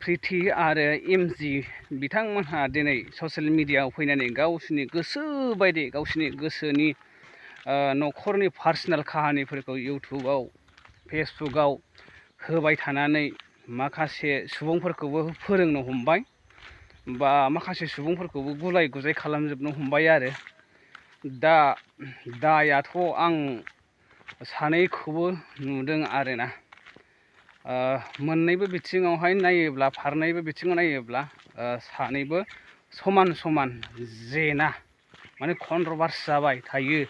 प्रिथि आरो एमजि बिथांमोनहा दिनै ससियेल मिडियाआव फैनानै गावसोरनि गोसो बायदि गावसोरनि गोसोनि न'खरनि पार्सनेल काहानिफोरखौ इउटुबाव फेसबुकआव होबाय थानानै माखासे सुबुंफोरखौबो फोरोंनो हमबाय बा माखासे सुबुंफोरखौबो गुलाय गुजाय खालामजोबनो हमबाय आरो दा दायाथ' आं सानैखौबो नुदों आरोना मोननैबो बिथिङावहाय नायोब्ला फारनैबो बिथिङाव नायोब्ला सानैबो समान समान जेना माने कन्ट्रभार्सि जाबाय थायो।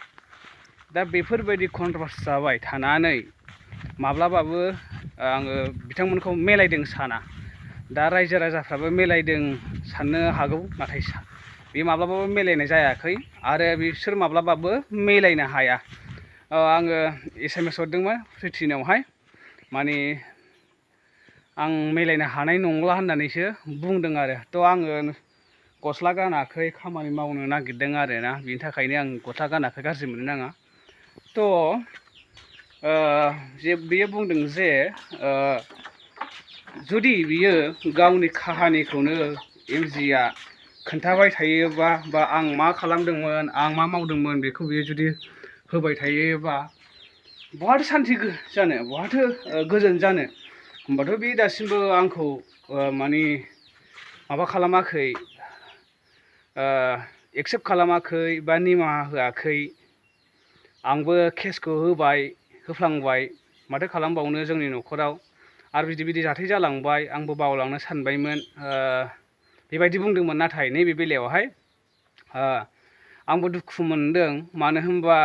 दा बेफोरबायदि कन्ट्रभार्सि जाबाय थानानै माब्लाबाबो आङो बिथांमोनखौ मेलायदों साना। दा रायजो राजाफ्राबो मेलायदों साननो हागौ, नाथाय बे माब्लाबाबो मेलायनाय जायाखै आरो बिसोर माब्लाबाबो मेलायनो हाया। आङो SMS हरदोंमोन प्रिथिनावहाय, माने आं मेलायनो हानाय नंला होननानैसो बुंदों आरो। थ' आङो गस्ला गानाखै, खामानि मावनो नागिरदों आरोना, बिनि थाखायनो आं गस्ला गानाखै, गाज्रि मोननो नाङा। थ' बेयो बुंदों जे जुदि बियो गावनि काहानिखौनो एमजिआ खोन्थाबाय थायोबा बा आं मा खालामदोंमोन आं मा मावदोंमोन बेखौ बियो जुदि होबाय थायोबा बहाथो सान्थि जानो, बहाथो गोजोन जानो? होमबाथ' बे दासिमबो आंखौ माने माबा खालामाखै, एक्सेप्ट खालामाखै बा निमाहा होआखै। आंबो केसखौ होफ्लांबाय, माथो खालामबावनो जोंनि न'खराव आरो बिदि जाथाय जालांबाय, आंबो बावलांनो सानबायमोन बेबायदि बुंदोंमोन। नाथाय नैबे बेलायावहाय आंबो दुखु मोनदों, मानो होनबा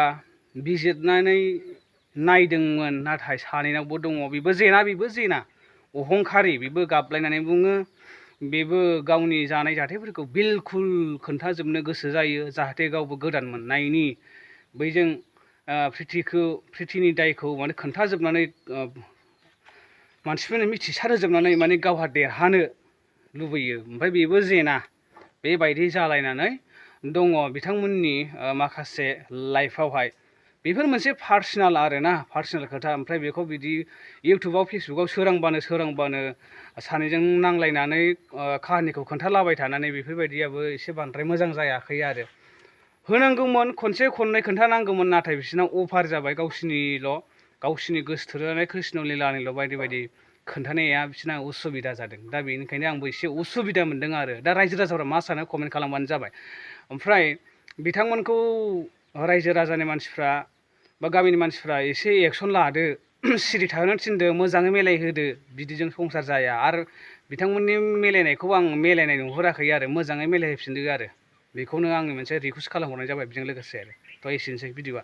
बिजिरनानै नायदोंमोन, नाथाय सानैनावबो दङ बेबो जेना अहंखारि, बेबो गाबलायनानै बुङो, बेबो गावनि जानाय जाथायफोरखौ बिलकुल खोन्थाजोबनो गोसो जायो, जाहाथे गावबो गोदान मोननायनि बैजों प्रिथिनि दायखौ माने खोन्थाजोबनानै मानसिफोरनो मिथिसार होजोबनानै माने गावहा देरहानो लुबैयो। ओमफ्राय बेबो जेना बेबायदि जालायनानै दङ बिथांमोननि माखासे लाइफआवहाय। बेफोर मोनसे पार्सनेल आरोना, पार्सनेल खोथा। ओमफ्राय बेखौ बिदि इउटुबाव फेसबुकाव सोरांबानो सानैजों नांलायनानै काहानिखौ खोन्थालाबाय थानानै बेफोरबायदियाबो एसे बांद्राय मोजां जायाखै आरो। होनांगौमोन, खनसे खननै खोन्थानांगौमोन, नाथाय बिसोरनाव अभार जाबाय। गावसिनि गोसो थोलायनाय कृष्ण लीलानिल' बायदि बायदि खोन्थानाया बिसोरना उसुबिदा जादों। दा बेनिखायनो आंबो एसे उसुबिदा मोनदों आरो। दा रायजो राजाफ्रा मा सानो कमेन्ट खालामबानो जाबाय। ओमफ्राय बिथांमोनखौ रायजो राजानि मानसिफ्रा बा गामिनि मानसिफ्रा एसे एक्सन लादो, सिरि थाहोनो थिनदो, मोजाङै मेलायहोदो, बिदिजों संसार जाया। आरो बिथांमोननि मेलायनायखौ आं मेलायनाय नुहुराखै आरो, मोजाङै मेलायहोफिनदो आरो। बेखौनो आङो मोनसे रिकुवेस्ट खालामहरनाय जाबाय बेजों लोगोसे आरो। थ' एसेनोसै भिडिअ'आ।